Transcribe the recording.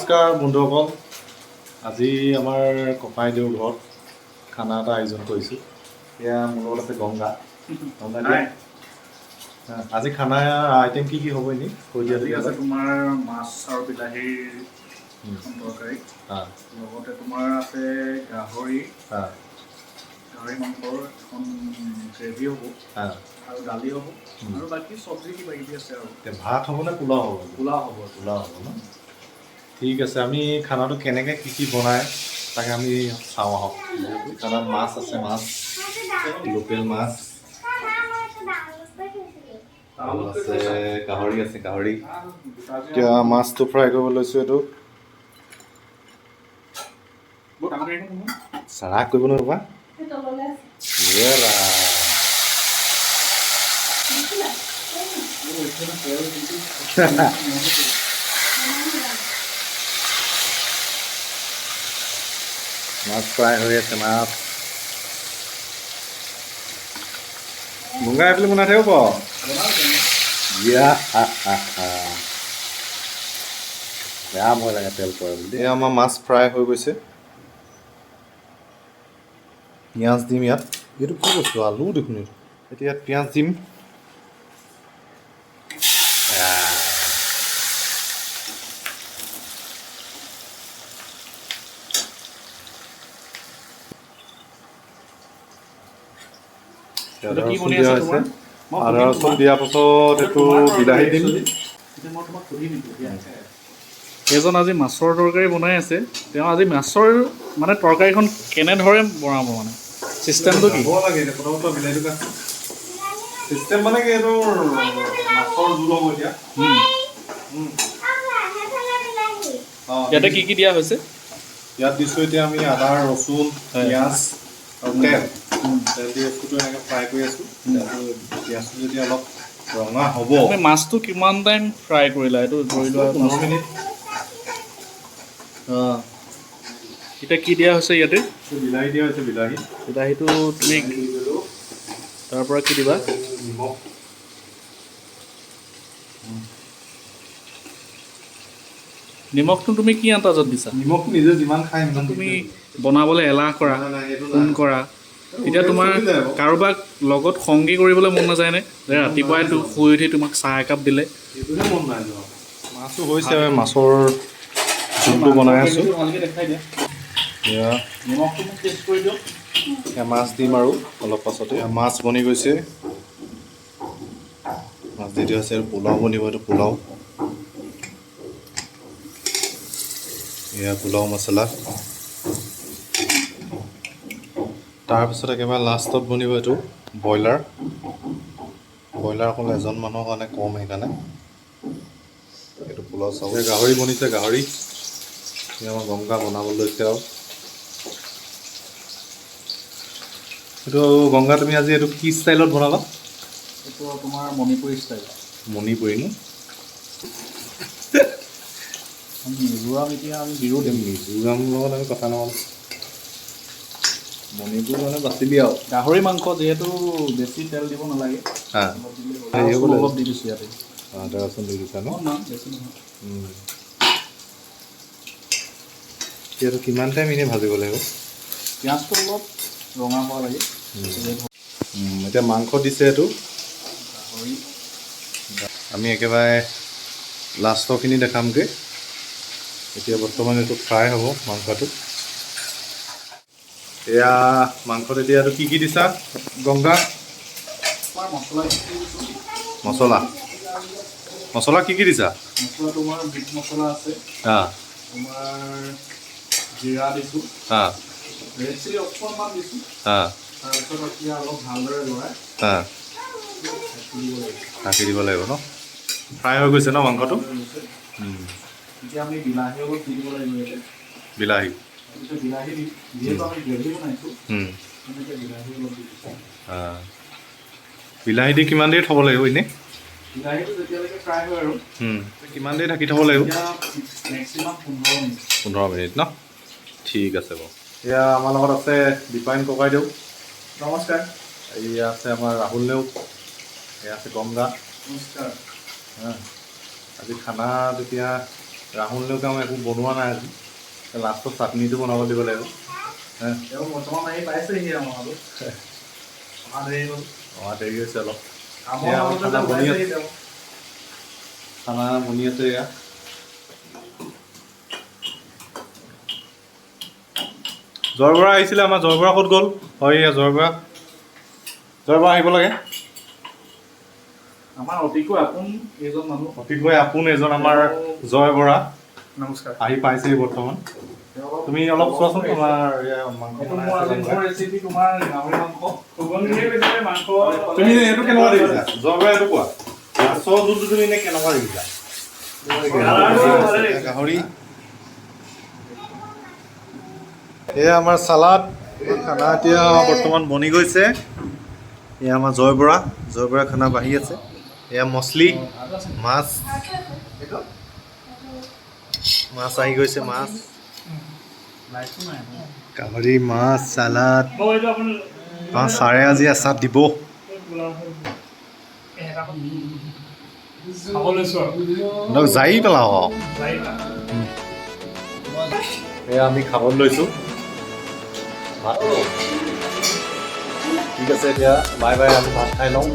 নমস্কাৰ বন্ধুসকল, আজি আমাৰ ককাইদেউৰ ঘৰত খানা এটা আয়োজন কৰিছোঁ। এয়া মোৰ লগত আছে গংগা। গংগা দিয়া। আজি খানা আইটেম কি কি হ'ব এনেই কৈ দিয়া। আজি আছে তোমাৰ মাছ আৰু বিলাহীৰ এখন তৰকাৰী, লগতে তোমাৰ আছে গাহৰি, গাহৰি মাংসৰ এখন গ্ৰেভি হ'ব আৰু দালি হ'ব আৰু বাকী চব্জি কিবা কিবি আছে আৰু। এতিয়া ভাত হ'ব নে পোলাও হ'ব? পোলাও হ'ব। পোলাও হ'ব ন? ঠিক আছে, আমি খানাটো কেনেকৈ কি কি বনায় তাকে আমি চাওঁ আহক। খানাত মাছ আছে, মাছ লোকেল মাছ আৰু আছে গাহৰি, আছে গাহৰি। এতিয়া মাছটো ফ্ৰাই কৰিব লৈছোঁ। এইটো চাৰা কৰিব নোৱাৰিবা। মাছ ফ্ৰাই হৈ আছে। মাছ গংগা এইফালে বনাই থাকিব। ইয়া হা হা হা। বেয়া ভয় লাগে তেল পৰে বুলি। এয়া আমাৰ মাছ ফ্ৰাই হৈ গৈছে। পিঁয়াজ দিম ইয়াত। এইটো কি বস্তু? আলু দেখোন এইটো। এতিয়া ইয়াত পিঁয়াজ দিম। আদা কি ৰচুন বনি দিয়া আছে হৈছে। তোমাৰ? মই আদা সুধিম ৰচুন তোমাক। দিয়াৰ পাছত এইটো তোমাৰ বিলাহী দিম। এতিয়া মই তোমাক সুধিম এতিয়া। এইজন আজি মাছৰ তৰকাৰী বনাই আছে। তেওঁ আজি মাছৰ মানে তৰকাৰীখন কেনেদৰে বনাব, মানে চিষ্টেমটো কি? যাব লাগে এতিয়া। প্ৰথমতে বিলাহীটো কাট। চিষ্টেম মানে কি, এইটো মাছৰ জোল হ'ব এতিয়া। ইয়াতে কি কি দিয়া হৈছে? ইয়াত দিছোঁ এতিয়া আমি আদা, ৰচুন, পিঁয়াজ আৰু তেল। তেল দি বস্তুটো এনেকৈ ফ্ৰাই কৰি আছোঁ। তেলটো, পিঁয়াজটো যেতিয়া অলপ ৰঙা হ'ব। তুমি মাছটো কিমান টাইম ফ্ৰাই কৰিলা? এইটো ধৰি লোৱা 15 মিনিট। অঁ, এতিয়া কি দিয়া হৈছে ইয়াতে? বিলাহী দিয়া হৈছে, বিলাহী। বিলাহীটো তুমি বিলাহী দি দিলোঁ। তাৰ পৰা কি দিবা? নিমখ। নিমখটো তুমি কি আন্দাজত দিছা? নিমখটো নিজে যিমান খায় সিমান। তুমি বনাবলৈ এলাহ কৰা, নাই, নাই, সেইটো ফোন নাই। কৰা, এতিয়া তোমাৰ চলি যায় বাৰু। কাৰোবাক লগত সংগী কৰিবলৈ মন নাযায়নে যে ৰাতিপুৱাই তো শুই উঠি তোমাক চাহ একাপ দিলে? সেইটোহে মন নাই যোৱা। মাছো হৈছে, মাছৰ জোলটো বনাই আছোঁ। ভালকৈ দেখাই দিয়া। এয়া। নিমখটো মোক টেষ্ট কৰি দিয়ক। এয়া মাছ দিম আৰু অলপ পাছতে। এয়া মাছ বনি গৈছে। মাছ দি দিয়া হৈছে আৰু পোলাও বনিব। এইটো পোলাও। এয়া পোলাও মছলা। তাৰপিছত একেবাৰে লাষ্টত বনিব এইটো ব্ৰইলাৰ। ব্ৰইলাৰ অকল এজন মানুহৰ কাৰণে কম, সেইকাৰণে এইটো পোলাও চাব। গাহৰি বনিছে, গাহৰি। এয়া আমাৰ গংগা বনাবলৈ লৈছে। আৰু এইটো গংগা, তুমি আজি এইটো কি ষ্টাইলত বনাবা? এইটো তোমাৰ মণিপুৰী ষ্টাইল। মণিপুৰী ন? মিজোৰাম এতিয়া আমি বিৰোধী। মিজোৰামৰ লগত আমি কথা নাপাতো। মণিপুৰ মানে বাচিবি আৰু। গাহৰি মাংস যিহেতু বেছি তেল দিব নালাগে। অলপ দিলেই হ'ল। হেৰি হ'ব ৰচুন লাগিব। অলপ দি দিছোঁ ইয়াতে। আদা ৰচুন দি দিছা ন? অকণমান, বেছি নহয়। এইটো কিমান টাইম এনেই ভাজিব লাগিব? পিঁয়াজটো অলপ ৰঙা হোৱা লাগে। এতিয়া মাংস দিছে এইটো। গাহৰি। আমি একেবাৰে লাষ্টৰখিনি দেখামগৈ। এতিয়া বৰ্তমান এইটো ফ্ৰাই হ'ব মাংসটো। এয়া মাংসত এতিয়া এইটো কি কি দিছা গংগা? তোমাৰ মছলা কি কি দিছোঁ? মছলা, মছলা কি কি দিছা? মছলা তোমাৰ মিট মছলা আছে, তোমাৰ জিৰা দিছোঁ, ৰেড চিলি অকণমান দিছোঁ। তাৰপিছত এতিয়া অলপ ভালদৰে লৰাই ঢাকি দিব লাগিব। ঢাকি দিব লাগিব ন? ফ্ৰাই হৈ গৈছে ন মাংসটো? হৈ গৈছে। এতিয়া আমি বিলাহী অলপ দি দিব লাগিব ইয়াতে। বিলাহী। তাৰপিছত বিলাহী দিম। যিহেতু আমি গ্ৰেভি বনাইছোঁ, তেনেকৈ বিলাহী অলপ দি দিছোঁ। বিলাহী দি কিমান দেৰি থ'ব লাগিব এনেই? বিলাহীটো যেতিয়ালৈকে ফ্ৰাই হয় আৰু। কিমান দেৰি ঢাকি থ'ব লাগিব? এতিয়া মেক্সিমাম 15 মিনিট। 15 মিনিট ন? ঠিক আছে বাৰু। এয়া আমাৰ লগত আছে দীপায়ন ককাইদেউ। নমস্কাৰ। এয়া আছে আমাৰ ৰাহুল নেওগ। এয়া আছে গংগা। নমস্কাৰ। হা। আজি খানা তেতিয়া ৰাহুল নেওগে আমাৰ একো বনোৱা নাই আজি। লাষ্টত চাটনিটো বনাব দিব লাগিব। তেওঁ বৰ্তমান আহি পাইছেহি আমাৰ মাজত। অহা দেৰি হ'ল। অহা দেৰি হৈছে অলপ। কামৰ এয়া আমাৰ মাজতে খানা বনি ওলাইছেহি আছে। তেওঁ। খানা বনি আছে এয়া। জয় বৰা আহিছিলে আমাৰ, জয় বৰা ক'ত গ'ল? হয়, এয়া জয় বৰা। জয় বৰা আহিব লাগে। আমাৰ অতিকৈ আপোন এইজন মানুহ। অতিকৈ আপোন এজন আমাৰ জয় বৰা। নমস্কাৰ। আহি পাইছেহি বৰ্তমান। তুমি অলপ চোৱাচোন, তোমাৰ এয়া মাংস এইটো বনাই মোৰ আছে আজি জয় মোৰ বৰাই। ৰেচিপি তোমাৰ গাহৰি মাংস। সুগন্ধিয়ে বেছি মাংস। তুমি এইটো কেনেকুৱা দেখিছা জয় বৰা, এইটো কোৱা। মাছৰ জোলটো তুমি এনে কেনেকুৱা দেখিছা? গাহৰি, এয়া আমাৰ চালাড। খানা এতিয়া বৰ্তমান বনি গৈছে। এয়া আমাৰ জয় বৰা, জয় বৰা খানা বাঢ়ি আছে। এয়া মছলি মাছ, মাছ আহি গৈছে, মাছ, গাহৰি, মাছ, চালাড। মই এইটো আপুনি আমাৰ ছাৰে আজি এচাত দিব। খাব লৈছোঁ আৰু। জাৰি পেলাওঁ আৰু। জাৰিবা। এয়া আমি খাবলৈ লৈছোঁ ভাত। ঠিক আছে, এতিয়া বাই বাই, আমি ভাত খাই লওঁ।